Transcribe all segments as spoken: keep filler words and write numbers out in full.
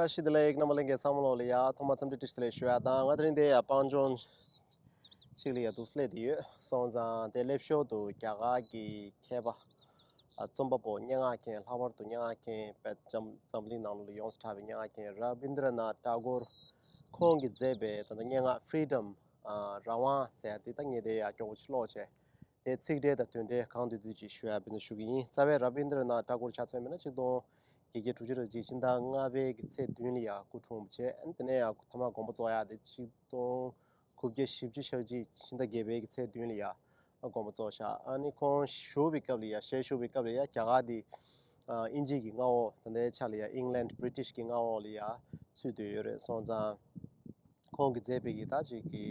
བཀྲ་ཤིས་བདེ་ལེགས། རྣམ་པ་ལྷན་རྒྱས་ཚང་མ་ལོག་ལ་ཡ་ཐོག་མ་འཚམས་འདྲི་བཀྲ་ཤིས་བདེ་ལེགས་ཞུ་ཡ་དང་། ང་དེ་རིང་དེ་ཡ་སྤང་ལྗོངས་ཅིག་ལ་ཡ་འདུག་སླེབས་དེ་ཡོད་སོང་ཙང་། དེ་སླེབས་ཞོར་དུ་རྒྱ་གར་གྱི་མཁས་པ། ཨ། རྩོམ་པ་པོ། སྙན་ངག་མཁན། ལྷག་པར་དུ་སྙན་ངག་མཁན་དཔེ་འཛམ་འཛམ་གླིང་ནང་ལོགས་ལ་ཡོངས་སུ་གྲགས་པའི་སྙན་ངག་མཁན་ར་བིན་དྲ་ནཱཐ་ཏཱ་གོར། ཁོང་གིས་མཛད་པའི་ད་ལྟ་སྙན་ངག་Freedom། ཨ། རང་དབང་ཟེར་ཡ་དེ་ད་ངས་དེ་ཡ་མགྱོགས་པོ་ཅིག་ཀློག་བྱས། དེ་ཚིག་འགྲེལ་དང་དོན་འགྲེལ་གང་འདོད་འདོད་ཅིག་ཞུ་ཡ་འབད་བརྩོན་ཞུ་གི་ཡིན། རྩ་བའི་ར་བིན་དྲ་ནཱཐ་ཏཱ་གོར་ཆ་མཚོན་མིན་ན་ཆིག་སྟོང་བརྒྱད་བརྒྱ་དྲུག་ཅུ་རེ་གཅིག་ཕྱི་ཟླ་ལྔ་པའི་གི་ཚེས་བདུན་ལ་ཡ་སྐུ་འཁྲུངས་པ་བྱས། ཨ་ནི་དེ་ནས་ཡ་ཐ་མ་དགོངས་པ་རྫོགས་ཡ་དེ་ཆིག་སྟོང་དགུ་བརྒྱ་བཞི་བཅུ་ཞེ་གཅིག་ཕྱི་ཟླ་བརྒྱད་པའི་གི་ཚེས་བདུན་ལ་ཡ་དགོངས་པ་རྫོགས་བཞག་ཨ་ནི་ཁོང་བཞུགས་པའི་སྐབས་ལ་ཡ་ཞལ་བཞུགས་པའི་སྐབས་ལ་ཡ་རྒྱ་གར་དེ། ཨ། དབྱིན་ཇི་གི་མངའ་འོག་ད་ལྟའི་ཆ་ལ་ཡ་ཨིང་ལན་བྷི་རི་ཊིཤ་གི་མངའ་འོག་ལ་ཡ་ཚུད་བསྡད་ཡོད་རེད་སོང་ཙང་། ཁོང་གིས་མཛད་པའི་གི་ད་ཅིག་གི་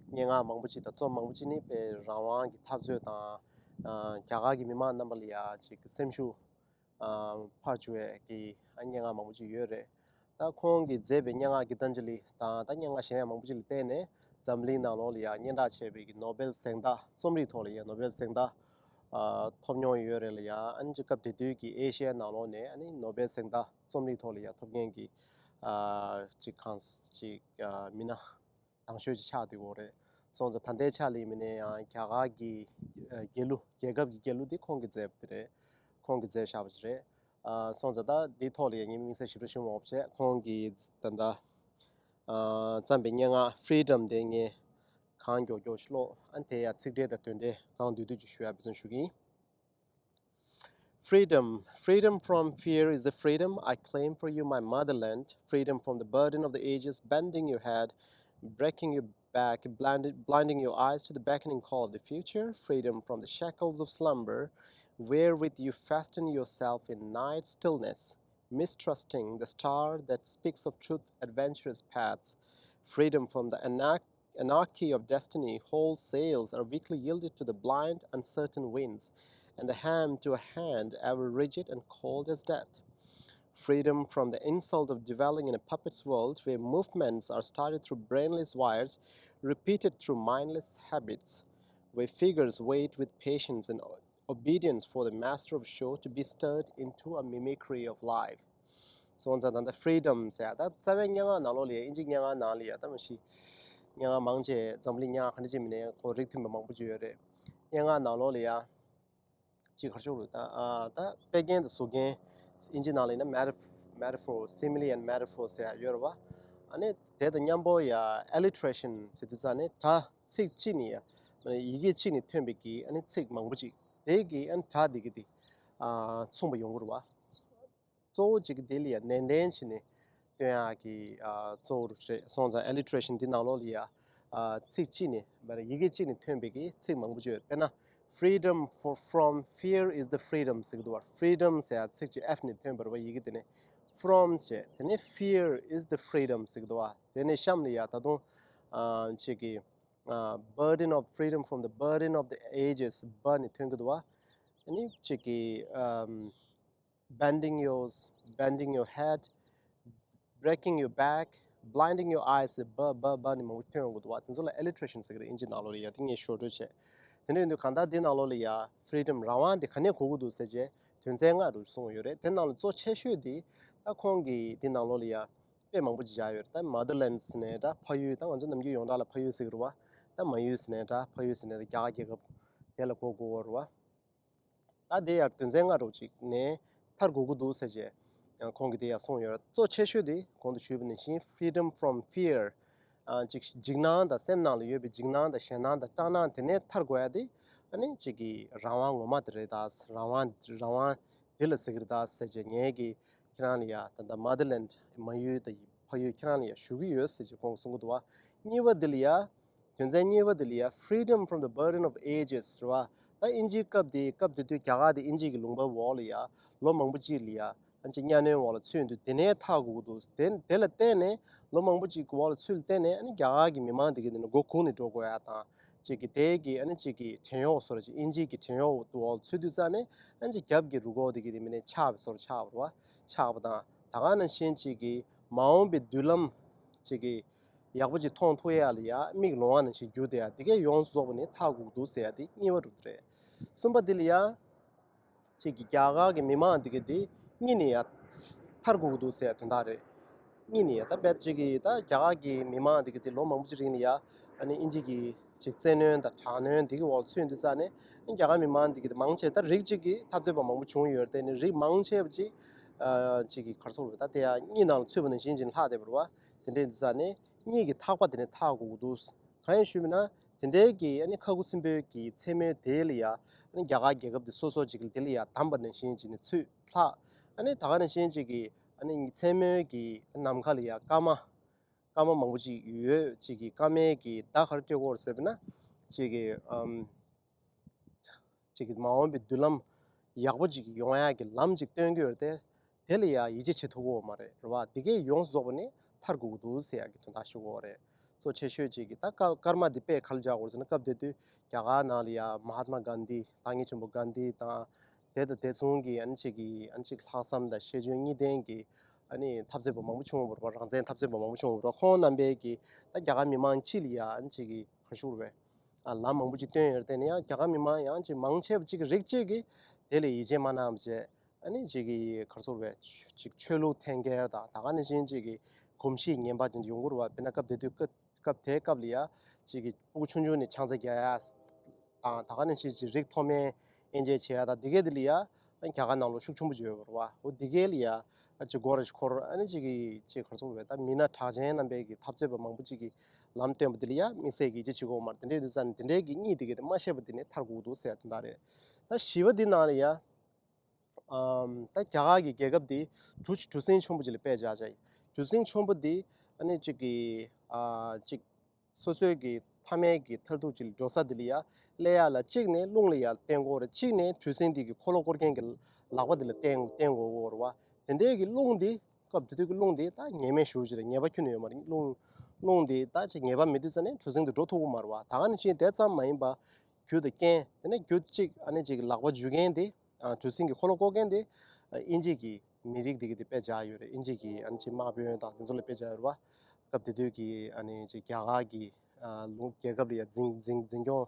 སྙན་ངག་མང་པོ་ཅིག་དང་རྩོམ་མང་པོ་ཅིག་ནི་དཔེ་རང་དབང་གི་འཐབ་རྩོད་དང་། ཨ། རྒྱ་གར་གྱི་མི་མང་རྣམ་པ་ལ་ཡ་ཅིག་སེམས་ཤུགས། ཨ། འཕར་བཅུག་པའི་གི་སྙན་ངག་མང་པོ་ཅིག་ཡོད་རེད། ད་ཁོང་གིས་མཛད་པའི་སྙན་ངག་གི་ཏན་ཇི་ལི་དང་ད་སྙན་ངག་གཞན་ཡང་མང་པོ་ཅིག་ལ་བརྟེན་ནས་འཛམ་གླིང་ནང་ལོགས་ལ་ཡ་སྙན་གྲགས་ཆེ་བའི་གི་ནོ་བེལ་གཟེངས་རྟགས། རྩོམ་རིག་ཐོག་ལ་ཡ་ནོ་བེལ་གཟེངས་རྟགས། ཨ། ཐོབ་མྱོང་ཡོད་རེད་ལ་ཡ། ཨ་ནི་ཅིག་སྐབས་དེ་དུས་ཀྱི་ཨེ་ཤི་ཡའི་ནང་ལོགས་ནས་ཨ་ནི་ནོ་བེལ་གཟེངས་རྟགས་རྩོམ་རིག་ཐོག་ལ་ཡ་ཐོབ་མཁན་གྱི། ཨ། ཅིག་གང་ཅིག་ཨ། མི་སྣ་དང་ཤོས་ཅིག་ཆགས་བསྡད་ཡོད་རེད། སོང་ཙང་ད་ལྟའི་ཆ་ལ་ཡིན་ནའི་ཡང་རྒྱ་གར་གྱི་ཨ། རྒྱལ་གླུ། རྒྱལ་ཁབ་ཀྱི་རྒྱལ་གླུ་འདི་ཁོང་གིས་མཛད་པ་དེ་རེད། ཁོང་གིས་མཛད་བཞག་པ་ཅིག་རེད། ཨ། སོང་ཙང་ད་འདིའི་ཐོག་ལ་ཡང་ངས་དམིགས་བསལ་ཞིབ་ཕྲ་ཞུ་མ་འོས་བྱས། ཁོང་གིས་ད་ལྟ། ཨ། བརྩམས་པའི་སྙན་ངག་Freedom དེ་ངས་གང་མགྱོགས་མགྱོགས་ཤིག་ཀློག་ཨ། དེ་ཡ་ཚིག་འགྲེལ་དང་དོན་འགྲེལ་གང་འདོད་འདོད་ཅིག་ཞུ་ཡ་འབད་བརྩོན་ཞུ་གི་ཡིན། Freedom. Freedom from fear is the freedom I claim for you, my motherland. Freedom from the burden of the ages bending your head, breaking your back, blinded, blinding your eyes to the beckoning call of the future. Freedom from the shackles of slumber, wherewith you fasten yourself in night stillness, mistrusting the star that speaks of truth's adventurous paths. Freedom from the anarch- anarchy of destiny, whole sails are weakly yielded to the blind, uncertain winds, and the helm to a hand ever rigid and cold as death. Freedom from the insult of dwelling in a puppet's world where movements are started through brainless wires, repeated through mindless habits, where figures wait with patience and obedience for the master of show to be stirred into a mimicry of life. སོང་ཙང་ད་ལྟ་Freedom ཟེར་ཡ་ད་རྩ་བའི་སྙན་ངག་ནང་ལོགས་ལ་ཡ། དབྱིན་ཇིའི་སྙན་ངག་ནང་ལ་ཡ་ད་མ་གཞི་སྙན་ངག་མང་ཆེ་འཛམ་གླིང་སྙན་ངག་ག་འདྲ་ཅིག་མིན་ནའི་ཁོ་རིགས་མཐུན་པ་མང་པོ་ཅིག་ཡོད་རེད། སྙན་ངག་ནང་ལོགས་ལ་ཡ་ཅིག་ག་རེ་ཞུ་དགོས་རེད། ད་ཨ། ད་དཔེ་རྒྱན་དང་གཟུགས་རྒྱན། དབྱིན་ཇི་ནང་ལ་ཡིན་ན་metaphor, metaphor, simile and metaphor ཟེར་ཡ་ཡོད་རེད་བ། ཨ་ནི་དེ་དང་མཉམ་པོ་ཡ་alliteration ཟེར་དུས་ཙ་ནས་སྒྲ་ཚིག་གཅིག་ནས་ཡ། ཡི་གེ་གཅིག་ནས་ཐོན་པའི་གི་ཨ་ནི་ཚིག་མང་པོ་ཅིག་དེ་གི་ཨ་ནི་སྒྲ་དེ་གི་དེ། ཨ། མཚུངས་པ་ཡོང་གི་རེད་བ། གཙོ་བོ་གཅིག་གི་དེ་ལ་ཡ་ནན་ཏན་བྱས་ནས་སྟོན་ཡག་གི། ཨ། གཙོ་བོ་རེད། སོང་ཙང་alliteration འདི་ནང་ལོགས་ལ་ཡ། ཨ། ཚིག་གཅིག་ནས་མ་རེད། ཡི་གེ་གཅིག་ནས་ཐོན་པའི་གི་ཚིག་མང་པོ་ཅིག་ཡོད། དཔེར་ན། Freedom for, from fear is the freedom ཟེར་གི་འདུག་བ། Freedom ཟེར་ཡ་ཚིག་གཅིག་F ནས་ཐོན་པ་རེད་བ། ཡི་གེ་དེ་ནས་from བྱས། དེ་ནས་fear is the freedom ཟེར་གི་འདུག་བ། དེ་ནས་གཤམ་ལ་ཡ་ད་དུང་། ཨ། ཅིག་གི། ཨ། Burden of, freedom from the burden of the ages བ་ནས་ཐོན་གི་འདུག་བ། ཨ་ནི་ཅིག་གི། ཨམ། Bending yours, bending your head, breaking your back, blinding your eyes བ་བ་བ་ནས་མང་པོ་ཐོན་ཡོང་གི་འདུག་བ། དེ་ཚོ་ལ་alliteration ཟེར་གི་རེད། དབྱིན་ཇི་ནང་ལོགས་ལ་ཡ། དེ་ངས་ཞོར་འཕྲོས་བྱས། དེ་འདྲ་ཡིན་དུས་གང་ལྟར་འདི་ནང་ལོགས་ལ་ཡ་Freedom རང་དབང་དེ་ག་ནས་གོ་གི་འདུག་ཟེར་བྱས་དོན་ཚན་ལྔ་རུ་གསུངས་ཡོད་རེད། དེ་ནང་ལ་གཙོ་ཆེ་ཤོས་དེ་ད་ཁོང་གིས་འདི་ནང་ལོགས་ལ་ཡ་དཔེ་མང་པོ་ཅིག་བཞག་ཡོད་རེད། ད་Motherland ཟེར་ནའི་འདྲ། ཕ་ཡུལ། ད་ང་ཚོ་ནམ་རྒྱུན་ཡོངས་གྲགས་ལ་ཕ་ཡུལ་ཟེར་གི་རེད་བ། ད་མ་ཡུལ་ཟེར་ནའི་འདྲ། ཕ་ཡུལ་ཟེར་ནའི་ད་རྒྱ་གར་རྒྱལ་ཁབ་དེ་ལ་གོ་དགོས་རེད་བ། ད་དེ་ཡར་དོན་ཚན་ལྔ་རུ་ཅིག་ནས་མཐར་འགོད་ཀྱི་འདུག་ཟེར་བྱས། ཁོང་གིས་དེ་ཡར་གསུངས་ཡོད་རེད། གཙོ་ཆེ་ཤོས་དེ་གོང་དུ་ཞུས་པ་ནང་བཞིན་Freedom from fear། ཨ། ཅིག་འཇིགས་སྣང་དང་། སེམས་ནང་ལ་ཡོད་པའི་འཇིགས་སྣང་དང་ཞེད་སྣང་དང་སྐྲག་སྣང་དེ་ནས་ཐར་དགོས་ཡ་དེ་ཨ་ནི་ཅིག་གི་རང་དབང་ངོ་མ་དེ་རེད་ད། རང་དབང་རང་དབང་དེ་ལ་ཟེར་གི་རེད་ད་ཟེར་བྱས། ངས་ཀྱིས་ཁྱེད་རང་ལ་ཡ་ད་ལྟ་Motherland མ་ཡུལ་དང་ཕ་ཡུལ་ཁྱེད་རང་ལ་ཡ་ཞུ་གི་ཡོད་ཟེར་བྱས་ཁོང་གིས་གསུང་གི་འདུག་བ། གཉིས་པ་དེ་ལ་ཡ། དོན་ཚན་གཉིས་པ་དེ་ལ་ཡ། Freedom from the burden of ages རེད་བ། ད་དབྱིན་ཇིའི་སྐབས་དེ། སྐབས་དེ་དུས་རྒྱ་གར་དེ་དབྱིན་ཇི་གི་ལུང་པའི་འོག་ལ་ཡ་ལོ་མང་པོ་ཅིག་ལ་ཡ་ཨ་ཅིག་གཉའ་གནོན་འོག་ལ་ཚུད་འདུག་དེ་ནས་ཐར་དགོས་ཀྱི་འདུག་དེ་དེ་ལ་བརྟེན་ནས་ལོ་མང་པོ་ཅིག་གི་འོག་ལ་ཚུད་ལ་བརྟེན་ནས་ཨ་ནི་རྒྱ་གར་གྱི་མི་མང་དེ་གི་དེ་ནས་མགོ་གུག་ནས་འགྲོ་དགོས་ཡ་དང་། ཅིག་གི་དེ་གི་ཨ་ནི་ཅིག་གི་བྲན་གཡོག་བཟོ་འདྲ་ཅིག་དབྱིན་ཇི་གི་བྲན་གཡོག་འོག་ཚུད་དུས་ཙ་ནས་ཨ་ནི་ཅིག་རྒྱབ་ཀྱི་རུ་ཁོག་དེ་གི་དེ་མི་ནས་ཆག་པའི་བཟོ་འདྲ་ཆགས་པ་རེད་བ། ཆགས་པ་དང་། ད་ག་ནང་བཞིན་ཅིག་གི་མ་འོངས་པའི་མདུན་ལམ་ཅིག་གི་ཡག་པོ་ཅིག་མཐོང་ཐུབ་ཡ་ལ་ཡ་མིག་ལོང་བ་ནང་བཞིན་གྱུར་བསྡད་ཡ་དེ་གས་ཡོངས་སུ་རྫོགས་པ་ནི་ཐར་དགོས་ཀྱི་འདུག་ཟེར་ཡ་དེ་གཉིས་པ་རུ་དེ་རེད། གསུམ་པ་དེ་ལ་ཡ། ཅིག་གི་རྒྱ་གར་གྱི་མི་མང་དེ་གས་དེ་གཉིད་ནས་ཡ་ཐར་དགོས་ཀྱི་འདུག་ཟེར་ཡ་དོན་དག་རེད། གཉིས་ནས་ད་དཔེ་ཅིག་གི་ད་རྒྱ་གར་གྱི་མི་མང་འདི་གི་དེ་ལོ་མང་པོ་ཅིག་རིང་ལ་ཡ་ཨ་ནི་དབྱིན་ཇི་གི་ཅིག་བཙན་གནོན་དང་དྲག་གནོན་འདི་གི་འོག་ཚུད་དུས་ཙ་ནས་རྒྱ་གར་མི་མང་འདི་གི་དེ་མང་ཆེ་ད་རིགས་གཅིག་གི་འཐབ་རྩོད་པ་མང་པོ་བྱུང་ཡོད་རེད། དེ་ནི་རིགས་མང་ཆེ་བ་ཅིག་ཨ་ཅིག་གི་ག་རེ་ཟེར་དགོས་རེད། ད་དེ་ཡང་གཉིས་ནང་ལ་ཚུད་པ་ནང་བཞིན་ཅིག་ལྷག་བསྡད་པ་རེད་བ། དེ་འདྲ་ཡིན་དུས་ཙ་ནས་གཉིས་ཀྱི་ཐག་པ་དེ་ནས་ཐག་དགོས་ཀྱི་འདུག་གང་ཡིན་ཞུས་པ་ན། དེ་འདྲའི་གི་ཨ་ནི་ཁ་ཁུ་སིམ་པོའི་གི་མཚན་མོའི་དེ་ལ་ཡ་ཨ་ནི་རྒྱ་གར་རྒྱལ་ཁབ་དེ་སོ་སོ་ཅིག་དེ་ལ་ཡ་བསྡམས་པ་ནང་བཞིན་ཅིག་ནས་ཚུད་ལྷག་ཨ་ནི་ད་ག་ནང་བཞིན་ཅིག་གི་ཨ་ནི་མཚན་མོའི་གི་ནམ་མཁའ་ལ་ཡ་སྐར་མ་སྐར་མ་མང་པོ་ཅིག་ཡོད་ཅིག་གི་སྐར་མའི་གི་བརྡ་ག་རེ་སྤྲད་ཀྱི་ཡོད་རེད་ཟེར་བ་ན་ཅིག་གི་ཨམ། ཅིག་གི་མ་འོངས་པའི་མདུན་ལམ་ཡག་པོ་ཅིག་ཡོང་ཡག་གི་ལམ་ཅིག་སྟོན་གྱི་ཡོད་རེད་དེ། དེ་ལ་ཡང་ཡིད་ཆེས་བྱེད་ཐུབ་ཀྱི་ཡོད་མ་རེད། རེད་བ། དེ་གས་ཡོངས་སུ་རྫོགས་པ་ནི་ཐར་དགོས་ཀྱི་འདུག་ཟེར་ཡག་གི་དོན་དག་ཞུ་གི་ཡོད་རེད། གཙོ་ཆེ་ཤོས་ཅིག་གི་ད་ཀ་ཀརྨ་འདི་དཔེ་ག་རེ་བཞག་དགོས་རེད་ཟེར་ན། སྐབས་དེ་དུས་རྒྱ་གར་ནང་ལ་ཡང་མ་ཧཱ་ཏྨ་གྷན་དྷི། བདག་ཉིད་ཆེན་པོ་གྷན་དྷི་དང་། དེ་དང་དེ་མཚུངས་ཀྱི་ཨ་ནི་ཅིག་གི་ཨ་ནི་ཅིག་ལྷག་བསམ་དང་ཤེས་འཇོན་གཉིས་ལྡན་གྱི་ཨ་ནི་འཐབ་རྩོད་པ་མང་པོ་བྱུང་བ་རེད་བ། རང་བཙན་འཐབ་རྩོད་པ་མང་པོ་བྱུང་བ་རེད་བ། ཁོང་རྣམ་པས་ཀྱི་ད་རྒྱ་གར་མི་མང་སྤྱི་ལ་ཡང་ཨ་ནི་ཅིག་གི་ག་རེ་ཞུ་དགོས་རེད། ཨ་ལམ་མང་པོ་ཅིག་སྟོན་ཡོད་རེད། དེ་ནས་ཡང་རྒྱ་གར་མི་མང་ཡང་ཅིག་མང་ཆེ་བ་ཅིག་གི་རིགས་གཅིག་གིས་དེ་ལ་ཡིད་ཆེས་མ་གནང་བ་བྱས། ཨ་ནི་ཅིག་གི་ག་རེ་ཟེར་བས། ཅིག་ཆོས་ལུགས་འཐེན་འཁྱེར་དང་ད་ག་ནང་བཞིན་ཅིག་གི་གོམས་གཤིས་ངན་པ་ཅིག་ཡོང་གི་རེད་བ། དཔེར་ན་སྐབས་དེ་དུས་སྐབས་སྐབས་དེའི་སྐབས་ལ་ཡ་ཅིག་གི་སྤུ་གུ་ཆུང་ཆུང་ནས་ཆང་ས་རྒྱག་ཡ་དང་ད་ག་ནང་བཞིན་ཅིག་རིགས་མཐོ་དམན་དབྱེ་འབྱེད་བྱེད་ཡ་དང་དེ་གས་དེ་ལ་ཡ་རྒྱ་གར་ནང་ལོགས་ཤུགས་ཆེན་པོ་ཅིག་ཡོད་རེད་བ། འོ་དེ་གས་ལ་ཡ་ཅིག་སྒོ་ར་ཅིག་འཁོར། ཨ་ནི་ཅིག་གི་ཅིག་ག་རེ་ཟེར་བས། ད་མི་སྣ་གྲགས་ཅན་རྣམ་པས་ཀྱི་འཐབ་རྩོད་པ་མང་པོ་ཅིག་གིས་ལམ་སྟོན་པ་དེ་ལ་ཡ་དམིགས་བསལ་གྱི་ཡིད་ཆེས་བྱེད་ཀྱི་ཡོད་མ་རེད། དེ་འདྲ་ཡིན་དུས་ཙང་ནས་དེ་འདྲའི་གི་གཉིས་དེ་གས་དེ་མ་ཤེས་པ་དེ་ནས་ཐར་དགོས་ཀྱི་འདུག་ཟེར་ཡ་དོན་དག་རེད། ད་བཞི་པ་འདི་ནང་ལ་ཡ། ཨམ། ད་རྒྱ་གར་གྱི་རྒྱལ་ཁབ་འདི་གྲུ་གྲུ་གཟིངས་ཆེན་པོ་ཅིག་ལ་དཔེ་བཞག་བྱས། གྲུ་གཟིངས་ཆེན་པོ་འདི་ཨ་ནི་གཅིག་གི་ཨ་གཅིག་སོ་སོའི་གི་མཐའ་མའི་གི་མཐར་ཐུག་ཅིག་ལ་འགྲོ་ས་འདི་ལ་ཡ་སླེབས་ཡ་ལ་གཅིག་ནས་རླུང་ལ་ཡ་བརྟེན་དགོས་རེད། གཅིག་ནས་གྲུ་གཟིངས་འདི་གི་འཁོར་ལོ་བསྐོར་མཁན་གྱི་ལག་པ་འདི་ལ་བརྟེན་བརྟེན་དགོས་ཀྱི་ཡོད་རེད་བ། དེ་འདྲའི་གི་རླུང་འདི་སྐབས་དེ་དུས་ཀྱི་རླུང་འདི་ད་ངེས་མེད་ཞེ་པོ་ཅིག་རེད། ངེས་པ་ཁྱོན་ནས་ཡོད་མ་རེད། རླུང་རླུང་འདི་ད་ཅིག་ངེས་པ་མེད་དུས་ཙ་ནས་གྲུ་གཟིངས་འདི་འགྲོ་ཐུབ་ཀྱི་མ་རེད་བ། ད་ག་ནང་བཞིན་དེ་ཙམ་མ་ཡིན་པ་རྒྱུ་དང་རྐྱེན། དེ་ནས་རྒྱུ་གཅིག་ཨ་ནི་ཅིག་ལག་པ་འཇུ་མཁན་དེ། ཨ་གྲུ་གཟིངས་ཀྱི་འཁོར་ལོ་བསྐོར་མཁན་དེ། ཨ་དབྱིན་ཇི་གི་མི་རིགས་དེ་གི་དེ་དཔེ་བྱས་ཡོད་རེད། དབྱིན་ཇི་གི་ཨ་ནི་ཅིག་དམག་དཔོན་དང་དེ་ཚོ་ལ་དཔེ་བྱས་ཡོད་རེད་བ། སྐབས་དེ་དུས་ཀྱི་ཨ་ནི་ཅིག་རྒྱ་གར་གྱི་ཨ་ལུང་རྒྱལ་ཁབ་ལ་ཡ་འཛིན་འཛིན་འཛིན་སྐྱོང་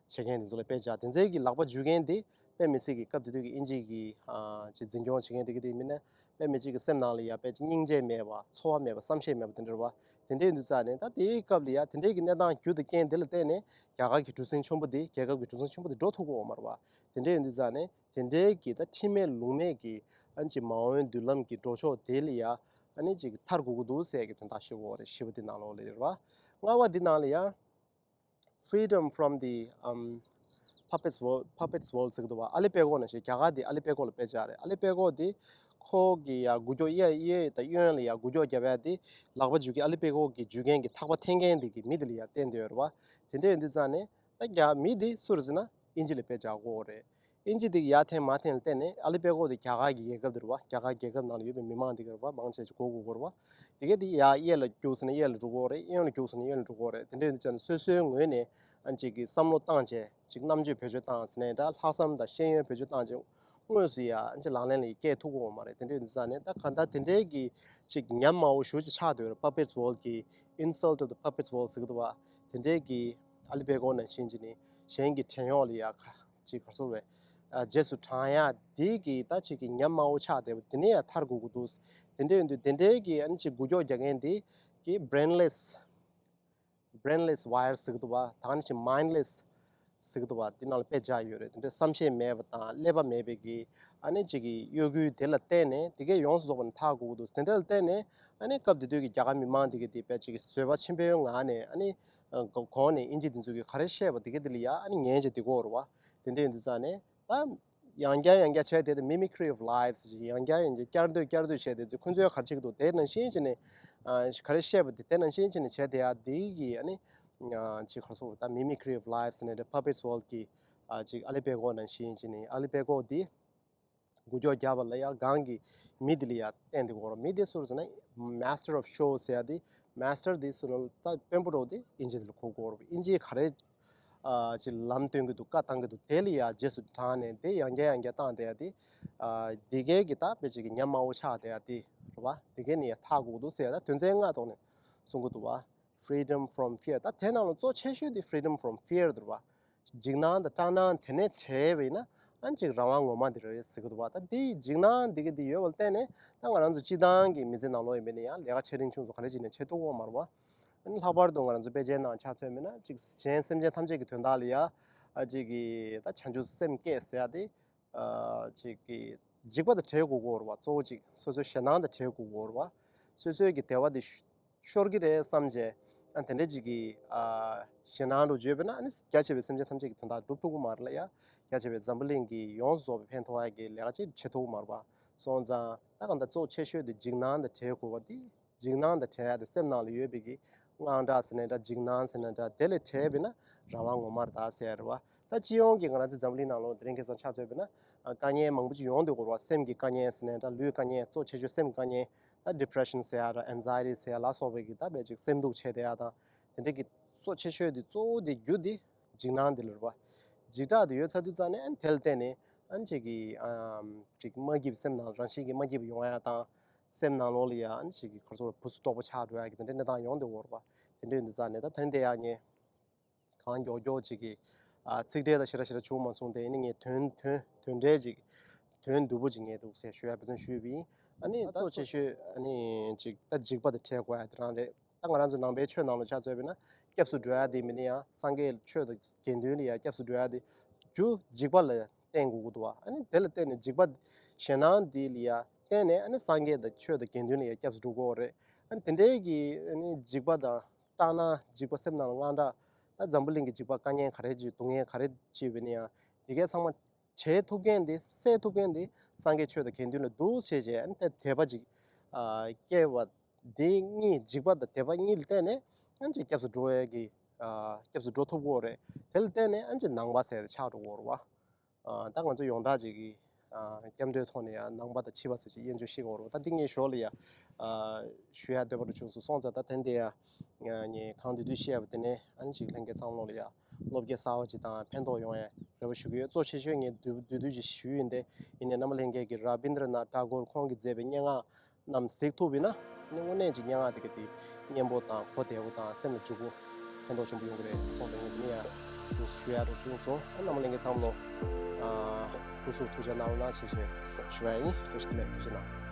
བྱེད་མཁན་དེ་ཚོ་ལ་དཔེ་བྱས། དེ་ཚོའི་གི་ལག་པ་འཇུ་མཁན་དེ་དཔེ་མི་སྲིད་ཀྱི་སྐབས་དེ་དུས་ཀྱི་དབྱིན་ཇི་གི་ཨ་ཅིག་འཛིན་སྐྱོང་བྱེད་མཁན་དེ་གི་དེ་མིན་ན། དཔེ་མི་སྲིད་ཀྱི་སེམས་ནང་ལ་ཡ་དཔེ་ཅིག་སྙིང་རྗེ་མེད་པ། ཚོར་བ་མེད་པ། བསམ་ཤེས་མེད་པ་དེ་འདྲ་རེད་བ། དེ་འདྲ་ཡིན་དུས་ཙ་ནས་ད་དེའི་སྐབས་ལ་ཡ་དེ་འདྲའི་གི་གནས་སྟངས་རྒྱུ་དང་རྐྱེན་དེ་ལ་བརྟེན་ནས་རྒྱ་གར་གྱི་གྲུ་གཟིངས་ཆེན་པོ་དེ། རྒྱལ་ཁབ་ཀྱི་གྲུ་གཟིངས་ཆེན་པོ་དེ་འགྲོ་ཐུབ་ཀྱི་ཡོད་མ་རེད་བ། དེ་འདྲ་ཡིན་དུས་ཙ་ནས་དེ་འདྲའི་གི་ད་ཁྲིམས་མེད་ལུགས་མེད་ཀྱི་ཨ་ནི་ཅིག་མ་འོངས་མདུན་ལམ་གྱི་འགྲོ་ཕྱོགས་དེ་ལ་ཡ་ཨ་ནི་ཅིག་ཐར་དགོས་ཀྱི་འདུག་ཟེར་གྱི་དོན་དག་ཞུ་གི་ཡོད་རེད། བཞི་པ་འདི་ནང་ལོགས་ལ་རེད་བ། ལྔ་པ་འདི་ནང་ལ་ཡ། Freedom from the um, puppets world, puppets world ཟེར་གྱི་འདུག་བ། ཨ་ལི་པད་གོག་ནང་བཞིན། རྒྱ་གར་འདི་ཨ་ལི་པད་གོག་ལ་དཔེ་བཞག་རེད། ཨ་ལི་པད་གོག་འདི་ཁོ་གི་ཡ་འགུལ་སྐྱོད་གཡས་གཡས་དང་གཡོན་ལ་ཡ་འགུལ་སྐྱོད་རྒྱབ་ཡ་འདི་ལག་པ་འཇུ་མཁན། ཨ་ལི་པད་གོག་གི་འཇུ་མཁན་གྱི་ཐག་པ་འཐེན་མཁན་འདི་གི་མི་འདི་ལ་ཡ་བརྟེན་བསྡད་ཡོད་རེད་བ། དེ་འདྲ་ཡིན་དུས་ཙང་ནས་ད་རྒྱ་མི་འདི་སུ་རེད་ཟེར་ན་དབྱིན་ཇི་ལ་དཔེ་བཞག་དགོས་རེད། དབྱིན་ཇི་འདི་གི་ཡར་འཐེན་མར་འཐེན་ལ་བརྟེན་ནས་ཨ་ལི་པད་གོག་འདི་རྒྱ་གར་གྱི་རྒྱལ་ཁབ་འདི་རེད་བ། རྒྱ་གར་རྒྱལ་ཁབ་ནང་ལ་ཡོད་པའི་མི་མང་འདི་གི་རེད་བ། མང་ཆེ་ཅིག་གོ་དགོས་ཀྱི་རེད་བ། དེ་གས་དེ་ཡར་གཡས་ལ་རྒྱུགས་ཟེར་ན་གཡས་ལ་འགྲོ་གི་ཡོད་རེད། གཡོན་ལ་རྒྱུགས་ཟེར་ན་གཡོན་ལ་འགྲོ་གི་ཡོད་རེད། དེ་འདྲ་ཡིན་དུས་ཙང་ནས་སོ་སོའི་ངོས་ནས་ཨ་ནི་ཅིག་གི་བསམ་བློ་བཏང་བྱས། ཅིག་རྣམ་དཔྱོད་བེད་སྤྱོད་བཏང་ཟེར་ནས། ད་ལྷག་བསམ་དང་ཤེས་ཡོན་བེད་སྤྱོད་བཏང་བྱས་དངོས་སུ་ཡ་ཨ་ནི་ཅིག་ལག་ལེན་ལ་བཀལ་ཐུབ་ཀྱི་ཡོད་མ་རེད། དེ་འདྲ་ཡིན་དུས་ཙང་ནས་ད་གང་ལྟར་དེ་འདྲའི་གི་ཅིག་ཉམས་དམའ་བོ་ཞེ་པོ་ཅིག་ཆགས་བསྡད་ཡོད་རེད། Puppets World གི་Insult to the Puppets World ཟེར་གྱི་འདུག་བ། དེ་འདྲའི་གི་ཨ་ལི་པད་གོག་ནང་བཞིན་ཅིག་ནི་གཞན་གྱི་བྲན་གཡོག་ལ་ཡ་ཁ་ཅིག་ག་རེ་ཟེར་བས། ཨ་རྗེས་སུ་འབྲང་ཡ་འདི་གི་ད་ཅིག་གི་ཉམས་དམའ་བོ་ཆགས་བསྡད་པ་དེ་ནས་ཡ་ཐར་དགོས་ཀྱི་འདུག་དེ་འདྲ་ཡིན་དུས་དེ་འདྲའི་གི་ཨ་ནི་ཅིག་འགུལ་སྐྱོད་རྒྱག་མཁན་འདི་གི་brainless brainless wire ཟེར་གྱི་འདུག་བ། ད་ག་ནང་བཞིན་mindless ཟེར་གྱི་འདུག་བ། འདི་ནང་ལ་དཔེ་བཞག་ཡོད་རེད། དེ་འདྲའི་བསམ་ཤེས་མེད་པ་དང་ཀླད་པ་མེད་པའི་གི་ཨ་ནི་ཅིག་གི་གཡོ་འགུལ་དེ་ལ་བརྟེན་ནས་དེ་གས་ཡོངས་སུ་རྫོགས་པ་ནས་ཐར་དགོས་ཀྱི་འདུག་དེ་འདྲ་ལ་བརྟེན་ནས་ཨ་ནི་སྐབས་དེ་དུས་ཀྱི་རྒྱ་གར་མི་མང་དེ་གས་དེ་དཔེ་ཅིག་གི་བཟོད་པ་ཆེན་པོའི་ངང་ནས་ཨ་ནི་ཨ་གོང་ནས་དབྱིན་ཇི་དེ་ཚོ་གིས་ག་རེ་བཤད་པ་དེ་གས་དེ་ལ་ཡ་ཨ་ནི་ཉན་བྱས་བསྡད་ཀྱི་ཡོད་རེད་བ། དེ་འདྲ་ཡིན་དུས་ཙང་ནས་ད། ཡང་བསྐྱར་ཡང་བསྐྱར་བྱས་དེ་ད་mimicry of life ཟེར་ཅིག་ཡང་བསྐྱར་ཡང་བསྐྱར་བསྐྱར་ཟློས་བསྐྱར་ཟློས་བྱས་དེ་ཚོ་ཁོ་ཚོས་ག་རེ་བྱེད་ཀྱི་འདུག་དེ་ནང་བཞིན་བྱས་ནས་ཨ་ག་རེ་བཤད་པ་དེ་དེ་ནང་བཞིན་བྱས་ནས་བྱས་དེ་ཡ་དེ་གི་ཨ་ནི་ཨ་ཅིག་ག་རེ་ཟེར་ད་mimicry of life ཟེར་ནས་དེ་Puppets World གི་ཨ་ཅིག་ཨ་ལི་པད་གོག་ནང་བཞིན་བྱས་ནས་ཨ་ལི་པད་གོག་དེ་འགུལ་སྐྱོད་རྒྱབ་པ་ལ་ཡ་སྒང་གི་མི་དེ་ལ་ཡ་བརྟེན་དེ་གོ་རོ། མི་དེ་སུ་རེད་ཟེར་ན་master of show ཟེར་ཡ་དེ། master དེ་སུ་རེད་ད་དཔོན་པོ་རོ་དེ་དབྱིན་ཇི་དེ་ལ་གོ་གོ་རོ། དབྱིན་ཇི་ག་རེ། ཨ་ཅིག་ལམ་སྟོན་གྱི་འདུག་བཀའ་བཏང་གི་འདུག་དེ་ལ་ཡ་རྗེས་སུ་འབྲངས་ནས་དེ་ཡང་བསྐྱར་ཡང་བསྐྱར་བཏང་བསྡད་ཡ་དེ། ཨ་དེ་གའི་གི་ད་དཔེ་ཅིག་གི་ཉམས་དམའ་བོ་ཆགས་བསྡད་ཡ་དེ་རེད་བ། དེ་གའི་ནས་ཡ་ཐར་དགོས་ཀྱི་འདུག་ཟེར་ཡ་ད་དོན་ཚན་ལྔ་ཐོག་ནས་གསུང་གི་འདུག་བ། Freedom from fear། ད་དེ་ནང་ལ་གཙོ་ཆེ་ཤོས་དེ་freedom from fear དེ་རེད་བ། འཇིགས་སྣང་དང་སྐྲག་སྣང་དེ་ནས་བྲལ་བ་ཡིན་ན་ ཨ་ནི་ཅིག་རང་དབང་ངོ་མ་འདི་རེད་ཟེར་གི་འདུག་བ། ད་འདི་འཇིགས་སྣང་འདི་གི་འདི་ཡོད་པ་ལ་བརྟེན་ནས་ད་ང་རང་ཚོ་སྤྱི་བཏང་གི་མི་ཚེ་ནང་ལོགས་ཡིན་པ་ཡིན་ན་ཡང་ལས་ཀ་ཆེ་འབྲིང་ཆུང་ཚོ་ག་འདྲ་བྱས་ནས་བྱེད་ཐུབ་ཀྱི་ཡོད་མ་རེད་བ། ཨ་ནི་ལྷག་པར་དུ་ང་རང་ཚོ་དཔེ་ཆའི་ནང་ཆ་མཚོན་པ་ཡིན་ན་ཅིག་གཞན་སེམས་ཅན་ཐམས་ཅད་ཀྱི་དོན་དག་ལ་ཡ་ཨ་ཅིག་གི་ད་བྱང་ཆུབ་སེམས་བསྐྱེད་ཟེར་ཡ་དེ། ཨ་ཅིག་གི་འཇིགས་པ་དང་བྲལ་དགོས་ཀྱི་ཡོད་རེད་བ། གཙོ་བོ་ཅིག་སོ་སོའི་ཞེད་སྣང་དང་བྲལ་དགོས་ཀྱི་ཡོད་རེད་བ། སོ་སོའི་གི་བདེ་བ་དེ་ཤོར་གྱི་རེད་བསམ་བྱས། ཨ་དེ་འདྲ་ཅིག་གི་ཨ་ཞེད་སྣང་རུ་བརྗོད་པས་ན་ཨ་ནི་རྒྱ་ཆེ་བའི་སེམས་ཅན་ཐམས་ཅད་ཀྱི་དོན་དག་སྒྲུབ་ཐུབ་ཀྱི་མ་རེད་ལ་ཡ། རྒྱ་ཆེ་བའི་འཛམ་བུ་གླིང་གི་ཡོངས་སུ་རྫོགས་པའི་ཕན་ཐོགས་ཡ་གི་ལས་ཀ་ཅིག་བྱེད་ཐུབ་ཀྱི་མ་རེད་བ། སོང་ཙང་ད་གང་ལྟར་གཙོ་ཆེ་ཤོས་དེ་འཇིགས་སྣང་དང་བྲལ་དགོས་པ་དེ། འཇིགས་སྣང་དང་བྲལ་ཡ་དེ་སེམས་ནང་ལ་ཡོད་པའི་གི་དངངས་སྐྲག་ཟེར་ནའི་འདྲ། འཇིགས་སྣང་ཟེར་ནའི་འདྲ། དེ་ལས་བྲལ་བས་ན་རང་དབང་ངོ་མ་རེད་ད་ཟེར་བ། ད་སྤྱི་ཡོངས་ཀྱི་ང་རང་ཚོའི་འཛམ་གླིང་ནང་ལོགས་དེ་རིང་ཁ་སང་ཆ་མཚོན་པས་ན་ཨ་དཀའ་ངལ་མང་པོ་ཅིག་ཡོང་བསྡད་ཡོད་རེད་བ། སེམས་ཀྱི་དཀའ་ངལ་ཟེར་ནའི་འདྲ། ལུས་དཀའ་ངལ། གཙོ་ཆེ་ཤོས་སེམས་དཀའ་ངལ། ད་depression ཟེར་ཡ་ར་anxiety ཟེར་ཡ་ལ་སོགས་པའི་གི་ད་དཔེ་ཅིག་སེམས་སྡུག་བྱས་བསྡད་ཡ་དང་། དེ་འདྲ་གི་གཙོ་ཆེ་ཤོས་དེ་གཙོ་བོ་དེ་རྒྱུ་དེ་འཇིགས་སྣང་དེ་ལ་རེད་བ། འཇིགས་སྐྲག་དེ་ཡོད་ཚར་དུས་ཙང་ནས་ཨ་ནི་དེ་ལ་བརྟེན་ནས་ཨ་ནི་ཅིག་གི་ཨམ་ཅིག་མ་སྐྱིད་པའི་སེམས་ནང་རང་བཞིན་གྱིས་མ་སྐྱིད་པ་ཡོང་ཡ་དང་། སེམས་ནང་ལོགས་ལ་ཡ་ཨ་ནི་ཅིག་གི་ཁོ་ཚོ་ལ་བུ་སུ་དོག་པོ་ཆགས་འགྲོ་ཡ་གི་དེ་འདྲའི་གནས་སྟངས་ཡོང་བསྡད་ཡོད་རེད་བ། དེ་འདྲ་ཡིན་དུས་ཙང་ནས་ད་ད་རིང་དེ་ཡ་ངས་གང་མགྱོགས་མགྱོགས་ཅིག་གི་ཨ་ཚིག་འགྲེལ་དང་ཞེ་དྲག་ཞེ་དྲག་བྱུང་མ་སོང་། དེ་ཡིན་ན་ངས་དོན་དོན་དོན་འགྲེལ་ཅིག་དོན་བསྡུས་པོ་ཅིག་ངས་འདུག་ཟེར་ཞུ་ཡ་འབད་བརྩོན་ཞུས་པ་ཡིན། ཨ་ནི་ད་གཙོ་ཆེ་ཤོས་ཨ་ནི་ཅིག་ད་འཇིགས་པ་དེ་བྲལ་དགོས་ཡ་དེ་རང་རེད། ད་ང་རང་ཚོ་ནང་པའི་ཆོས་ནང་ལ་ཆ་མཚོན་པས་ན་སྐྱབས་སུ་འགྲོ་ཡ་དེ་མིན་ན་ཡང་སངས་རྒྱས་ཆོས་དང་དགེ་འདུན་ལ་ཡ་སྐྱབས་སུ་འགྲོ་ཡ་དེ་རྒྱུ་འཇིགས་པ་ལ་བརྟེན་དགོས་ཀྱི་འདུག་བ། ཨ་ནི་དེ་ལ་བརྟེན་ནས་འཇིགས་པ་ཞེད་སྣང་འདི་ལ་ཡ་བརྟེན་ནས་ཨ་ནི་སངས་རྒྱས་དང་ཆོས་དང་དགེ་འདུན་ལ་ཡ་སྐྱབས་སུ་འགྲོ་དགོས་རེད། ཨ་ནི་དེ་འདྲའི་གི་ཨ་ནི་འཇིགས་པ་དང་སྐྲག་སྣང་། འཇིགས་པ་སེམས་ནང་ལ་དངངས་སྐྲག་ད་འཛམ་བུ་གླིང་གི་འཇིགས་པ་དཀའ་ངལ་ག་རེ་ཅིག་སྡུག་བསྔལ་ག་རེ་ཅིག་ཡོད་པ་ཡིན་ན་ཡང་དེ་གའི་ཚང་མ་བྲལ་ཐུབ་མཁན་དེ། སེལ་ཐུབ་མཁན་དེ་སངས་རྒྱས་ཆོས་དང་དགེ་འདུན་ལ་འདུག་བྱས་བྱས་ཨ་ནི་དད་པ་ཅིག་ཨ་སྐྱེ་བ་དེ་གཉིས། འཇིགས་པ་དང་དད་པ་གཉིས་ལ་བརྟེན་ནས་ཨ་ནི་ཅིག་སྐྱབས་སུ་འགྲོ་ཡས་ཀྱི་ཨ་སྐྱབས་སུ་འགྲོ་ཐུབ་ཀྱི་ཡོད་རེད། དེ་ལ་བརྟེན་ནས་ཨ་ནི་ཅིག་ནང་པ་ཟེར་ཆགས་འགྲོ་གི་ཡོད་རེད་བ། ཨ་ད་ང་ཚོ་ཡོངས་གྲགས་ཅིག་གི་ཨ་སྐྱབས་འགྲོའི་ཐོག་ནས་ཡང་ནང་པ་དང་ཕྱི་པ་ཟེར་ཅིག་དབྱེ་འབྱེད་ཤེས་ཀྱི་ཡོད་རེད་བ། ད་འདི་ངས་ཞོར་ལ་ཡ་ཨ་ཞུ་ཡ་འདོད་པ་རུ་བྱུང་སོང་། སོང་ཙང་ད་དེ་འདི་ཡ་ཨ་ངས་གང་འདོད་འདོད་བཤད་པ་དེ་ནས་ཨ་ནི་ཅིག་ལྷན་རྒྱས་ཚང་མ་ལོག་ལ་ཡ་བློ་བསྐྱེད་གསར་པ་ཅིག་དང་ཕན་ཐོགས་ཡོང་ཡ་རེ་བ་ཞུ་གི་ཡོད། གཙོ་ཆེ་ཤོས་ངས་བསྡུས་བསྡུས་བསྡུས་ཅིག་ཞུས་ཡིན་ཏེ། ཡིན་ནའི་རྣམ་པ་ལྷན་རྒྱས་ཀྱིས་ར་བིན་དྲ་ནཱཐ་ཏཱ་གོར་ཁོང་གིས་མཛད་པའི་སྙན་ངག་རྣམས་གཟིགས་ཐུབ་པ་ཡིན་ན་ཨ་ནི་དངོས་གནས་ཅིག་སྙན་ངག་དེ་ག་དེ་སྙན་པོ་དང་གོ་བདེ་པོ་དང་སེམས་ལ་འཇུག་པོ་ཕན་ཐོགས་ཆེན་པོ་ཡོང་གི་རེད། སོང་ཙང་ངས་འདི་ནས་ཡ་ཞུ་ཡ་རུ་བྱུང་སོང་། ཨ་རྣམ་པ་ལྷན་རྒྱས་ཚང་མ་ལོ་ཨ་སྐུ་གཟུགས་ཐུགས་ཅག་གནང་རོགས་གནང་བྱེད་ཞེས་ཞུ་ཡ་ཡིན། བཀྲ་ཤིས་བདེ་ལེགས། ཐུགས་རྗེ་གནང་།